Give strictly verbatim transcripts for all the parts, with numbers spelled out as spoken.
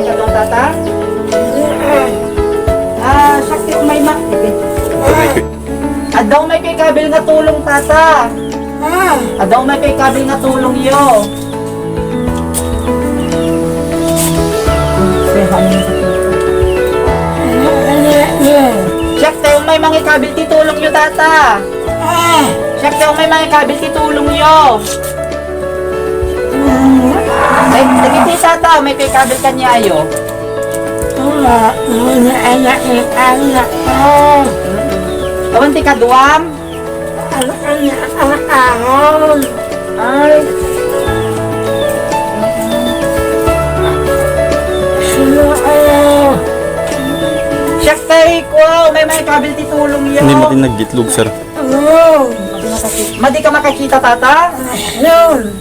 Ano, tata? Ah, sakit may mak-, Adda umaykayo ikabil nga tulong, tata. Ah. Adda umaykayo ikabil nga tulongyo. Siak, tayo may mangikabil ti tulongyo, tata. Ah. Siak, tayo may mangikabil ti tulongyo. Ay, dagiti tata, umaykayo ikabil kaniayo. Wala, wala, wala, wala. Awan ti kaduam? Ano, ano, ano, ano? Ay. Sino kayo? Siak, tay, kuaw, may mangikabil ti tulongyo. Hindi matin naggitlog, sir. Ano? Madi ka makakita, tata? Ayun.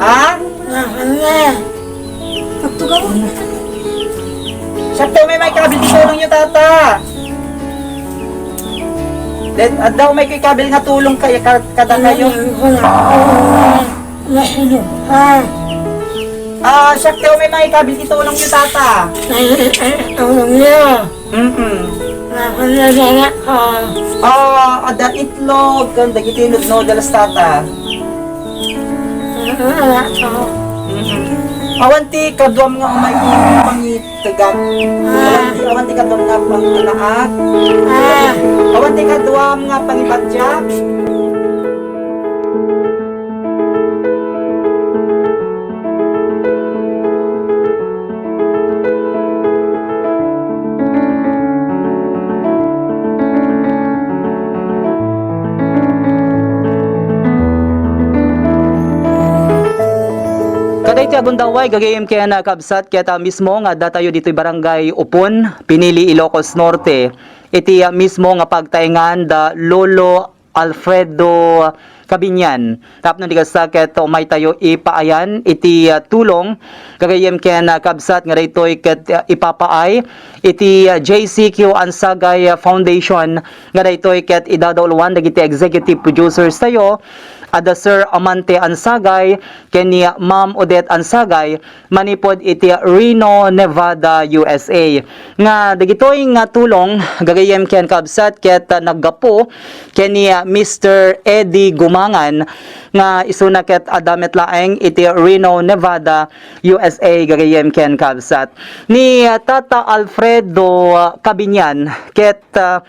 Ha? Ano? Pagtugaw. Siak, tay, may mangikabil ti tulongyo, tata. Then, adda umaykayo ikabil nga tulong kay, ka-, kadakayo. Ah, siak, tay, may mangikabil ti tulongyo, tata. Tulongyo. Mm-mm. Ako na anak ko. Ah, adda itlog, kan dagiti nood-, noodles, tata. Anak ko. Mm-mm. Awan ti kaduam nga umay pangitagak. Ah. Awan ti, awan ti kaduam nga panganaak. Ah. Awan ti kaduam nga pangibatiak. Kadaytoy a gundaway, gagayyem ken, ah, kabsat, ket, ah, mismo nga adda tayo ditoy Barangay Upon, Pinili, Ilocos Norte. Iti, ah, mismo nga pagtaengan da Lolo Alfredo Cabinian. Tapno di kasta ket umay tayo ipaayan iti, ah, tulong gagayyem ken, ah, kabsat nga daytoy ket, ah, ipapaay iti, ah, J C Q Ansagay, ah, Foundation nga daytoy ket idadauluan dagiti executive producers tayo, adda Sir Amante Ansagay ken ni Ma'am Odette Ansagay, manipud iti Reno, Nevada, U S A. Nga dagitoy nga tulong gagayyem ken kabsat ket naggapu ken ni, ah, Mister Eddie Gumangan nga isuna ket adda met laeng iti Reno, Nevada, U S A, gagayyem ken kabsat. Ni, ah, Tata Alfredo, ah, Cabinian ket, ah,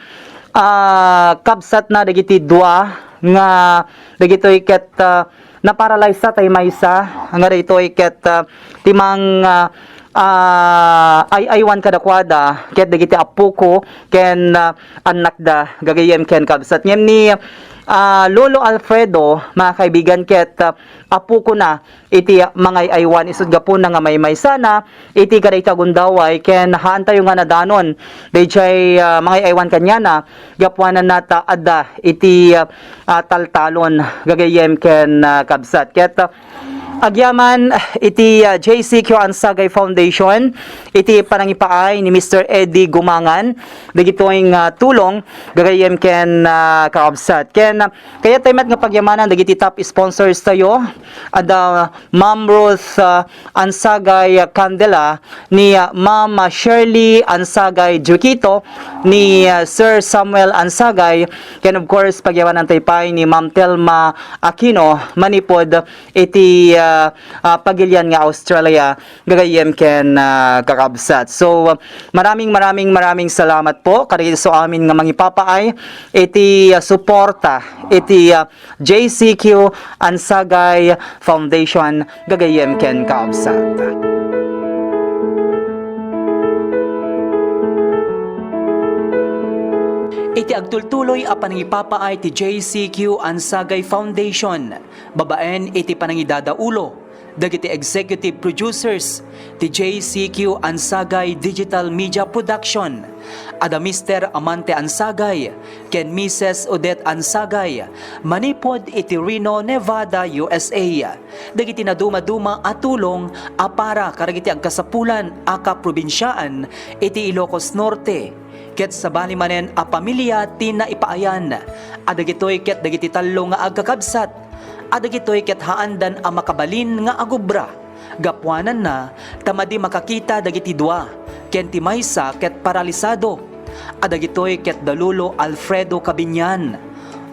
ah, kabsatna dagiti dua nga dagitoy ket, ah, naparalyze tay maysa nga daytoy ket, ah, ti mang, ah, ah, ay-aywan kadakuada ket dagiti appoko ken, ah, annakda gagayyem ken kabsat. Ngem ni, ah, Lolo Alfredo, mga kaibigan, ket, ah, appokona iti mangay-aywan isut' gapuna nga maymaysana iti kadayta gundaway ken haantayo nga nadanon daydiay, ah, mangay-aywan kaniana gapuananna ta adda iti, ah, ah, taltalon gagayyem ken, ah, kabsat. Ket, ah, agyaman iti, ah, J C Q Ansagay Foundation iti panangipaay ni Mister Eddie Gumangan dagitoy nga tulong gagayyem ken, ah, kakabsat. Ken, ah, kayat tayo met nga pagyamanan dagiti top sponsors tayo. Adda Ma'am Ruth, ah, Ansagay Candela, ni, ah, Ma'am, ah, Shirley Ansagay Duquito, ni, ah, Sir Samuel Ansagay, ken of course, pagyamanantay pay ni Ma'am Telma Aquino, manipud iti, ah, ah, Pagilian nga Australia, gagayyem ken, ah, kakabsat. So, ah, maraming, maraming, maraming salamat po kadagiti amin nga mangipapaay iti, ah, suporta iti, ah, J C Q Ansagay Foundation, gagayyem ken kaabsat. Iti agtultuloy a panangipapaay ti J C Q Ansagay Foundation, babaen iti panangidadaulo dagiti executive producers ti J C Q Ansagay Digital Media Production, ada Mister Amante Ansagay ken Missus Odette Ansagay, manipud iti Reno, Nevada, U S A. Dagiti nadumaduma a tulong a para kadagiti agkasapulan a kaprobinsiaan iti Ilocos Norte, ket sabali manen a pamilia ti naipaayan. A dagitoy ket dagiti tallo nga agkakabsat, a dagitoy ket haandan a makabalin nga agubra, Gapuananna ta madi makakita dagiti dua, ken ti maysa ket paralisado. A dagitoy ket da Lolo Alfredo Cabinian,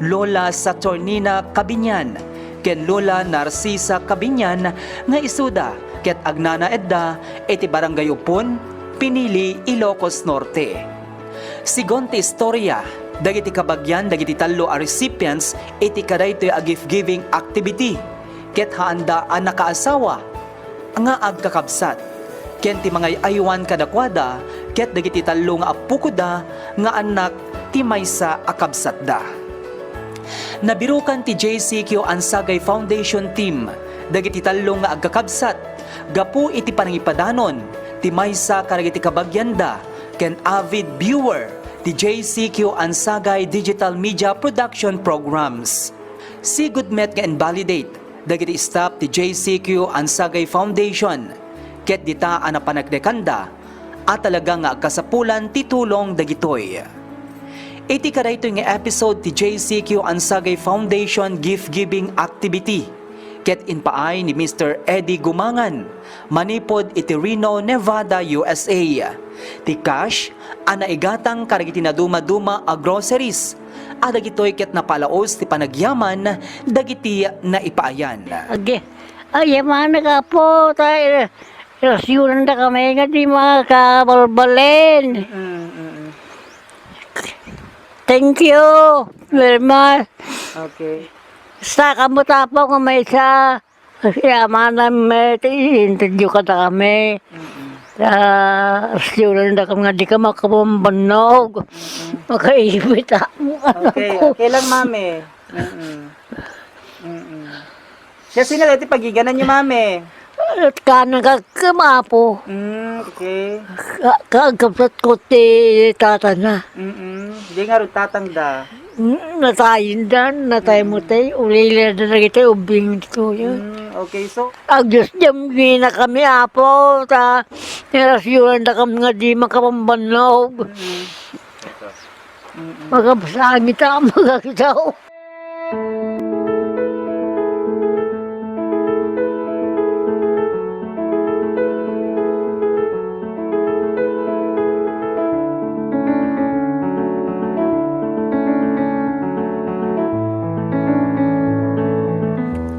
Lola Saturnina Cabinian, ken Lola Narcisa Cabinian nga isuda ket agnanaedda iti Barangay Upon, Pinili, Ilocos Norte. Sigun ti istoria, dagiti kabagian dagiti tallo a recipients iti kadaytoy a gift-giving activity ket haanda a nakaasawa nga agkakabsat, ken ti mangay-aywan kadakuada ket dagiti tallo nga appukoda nga annak ti maysa a kabsatda. Nabirukan ti J C Q Ansagay Foundation Team dagiti tallo nga agkakabsat gapu iti pannangipadanon ti maysa kadagiti kabagianda ken avid viewer ti J C Q Ansagay Digital Media Production Programs. Sigud met nga invalidate dagiti staff ti J C Q Ansagay Foundation, ket dita a napaneknekanda a talaga nga agkasapulan ti tulong dagitoy. Iti kadaytoy nga episode ti J C Q Ansagay Foundation Gift Giving Activity, ket impaay ni Mister Eddie Gumangan, manipud iti Reno, Nevada, U S A. Ti cash a naigatang kadagiti nadumaduma a groceries, a dagitoy ket napalaos ti panagyaman dagiti naipaayan. Agi, ay, yamanak, Apo, ta, eh, rasyunan da kami nga di makabalbalen. Mm, mm, mm. Thank you very much. Okay. Sa kamutapo nga may sa Kasi amana met, i-interview kada kami. Mm-mm. Ah, rasyunan da kami nga di ka makabambannog. Mm-mm. Makaibit ako. Okay, okay lang, Mami. Mm-mm. Mm-mm. Siya, sino dati pagiganan niyo, Mami? At ka nagkakamapo. Mm, okay. Ka-, kagkapsat ko ti tatana. Mm-mm. Di nga rin tatangda. Mm, natayin dan, natay mo tay, ulila da dagiti ubing dito yun. Mm, okay, so Agdiyos, diyam gina kami, Apo, ta, nirasyuran da kami nga di makapambannog. Mm. Mm-mm. Makapasangit ang mga tao.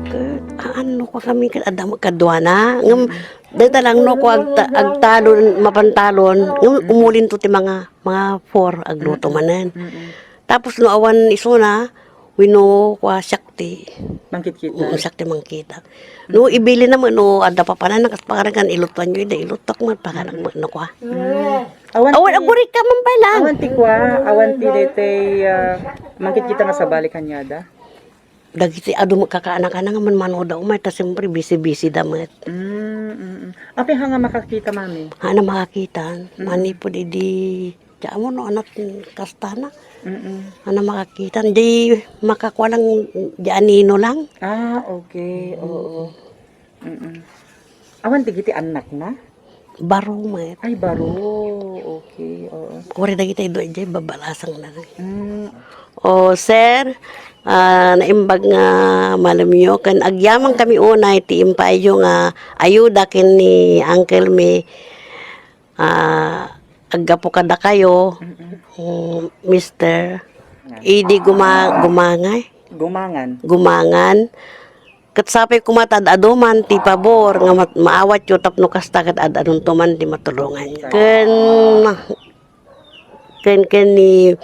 Ket, ah, ano ko kami, ket adda mo kaduana, ngem, dayta lang no ko agta-, agtalon, mapantalon, ngem, umulinto ti mga, mga four, agluto manen. Mm-mm. Tapos no awan isuna, wenno kua, siak ti, Mangkitkita. Mm, siak ti mangkita. No, ibilin na mo, no, adda papanan, kas pakarangan, ilutuan nyo, ida, ilutok mo, pakarangan mo, no, kua. Mm. Awan Awan, ti, agurit ka man pala. Awan ti kua, awan ti daytay, ah, mangkitkita nga sabali kaniada? Dagiti adu mo kakaanak-anak nga manmano da umay, ta siyempre, busy-busy da met. Mm, mm, mm. Apay ha nga makakita, Mami? Ha na makakita, Mm. manipud idi Diyan mo, no, anak, kastana. Mm-mm. Ano makakita? Di makakua lang, di anino lang. Ah, okay. Mm. Oo. Mm-mm. Awan ti giti anak na? Baro met. Ay, baro. Okay, oo. Kuri dagiti idu, di babalasang na lang. Mm. O, sir, ah, naimbag nga malamyo, ken agyaman kami unay ti impaayyo nga ayuda ken ni Uncle Mi. Ah, aggapu kadakayo, Mm-mm. mm, Mister Nga. Idi Guma-, Gumangay? Gumangan. Gumangan. Ket sapay koma ta ad-adu man ti pabor nga mat-, maawatyo tapno kasta ket ad-adunto man ti matulonganyo. Ken, ken, ken ni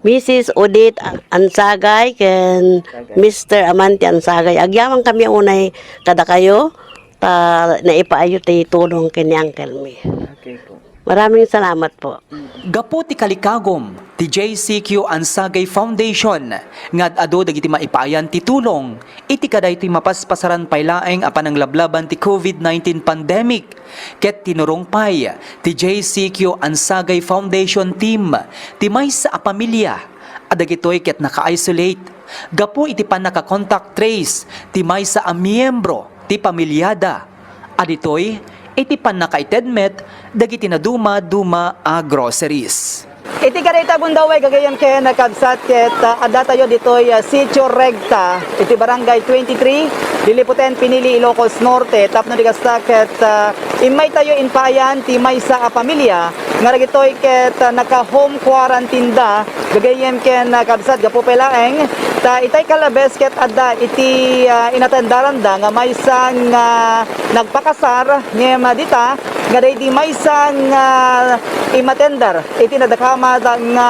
Missus Odette Ansagay ken Mister Amante Ansagay. Agyaman kami unay kadakayo, ta naipaayyo ti tulong ken ni Uncle Mi. Okay po. Maraming salamat po. Gapu ti kalikagum ti J C Q Ansagay Foundation nga ad-adu dagiti maipaayan ti tulong iti kadaytoy mapaspasaran pay laeng a pananglablaban ti covid nineteen pandemic. Ket tinurong pay ti J C Q Ansagay Foundation Team ti maysa a pamilia a dagitoy ket naka-isolate gapu iti pannaka-contact trace ti maysa a miyembro ti pamiliada a ditoy iti pannakaited met dagiti naduma-duma a groceries. Iti kadayta a bundaway, gagayyem ken kabsat, ket, ah, addatayo ditoy, ah, Sitio Recta, iti Barangay twenty-three, Liliputen Pinili, Ilocos Norte. Tapno di kasta ket, ah, immaytayo impayan ti maysa a pamilya nga dagitoy ket, ah, naka-home quarantine da gagayyem ken, ah, kabsat gapu pay laeng ta itay kalabes ket adda iti, ah, inatendaranda nga maysa nga nagpakasar ngem, ah, dita nga daydi maysa nga imatender iti nadakamat nga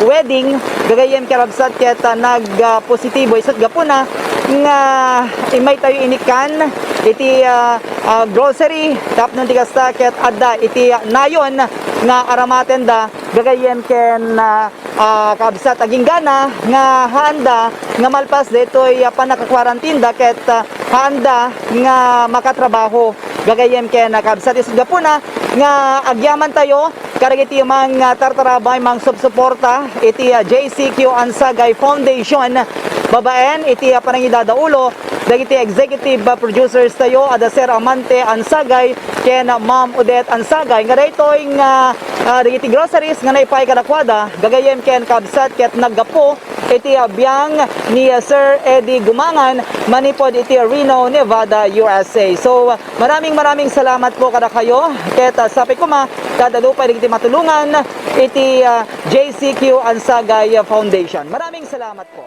wedding gagayyem ken kabsat ket, ah, nag, ah, positibo isut gapuna nga immaytayo inikkan iti, ah, ah, grocery tapno di kasta ket adda iti nayon nga aramatenda gagayyem ken, ah, ah, kabsat aginggana nga haanda nga malpas daytoy, ah, pannakakwarantineda ket, ah, haanda nga makatrabaho gagayyem ken, ah, kabsat isut gapuna nga agyamantayo kadagiti mang, ah, tartarabay, mang supsuporta iti, ah, J C Q Ansagay Foundation babaen iti, ah, panangidadaulo dagiti executive, ah, producers tayo, ada Sir Amante Ansagay ken, ah, Ma'am Odette Ansagay, nga daytoy nga, ah, dagiti groceries nga naipaay kadakuada gagayyem ken kabsat ket naggapu iti, ah, biang ni, ah, Sir Eddie Gumangan manipud iti Reno, Nevada, U S A. So, ah, maraming, maraming salamat po kadakayo ket, ah, sapay koma ta adda pay dagiti matulongan iti, ah, J C Q Ansagay Foundation. Maraming salamat po.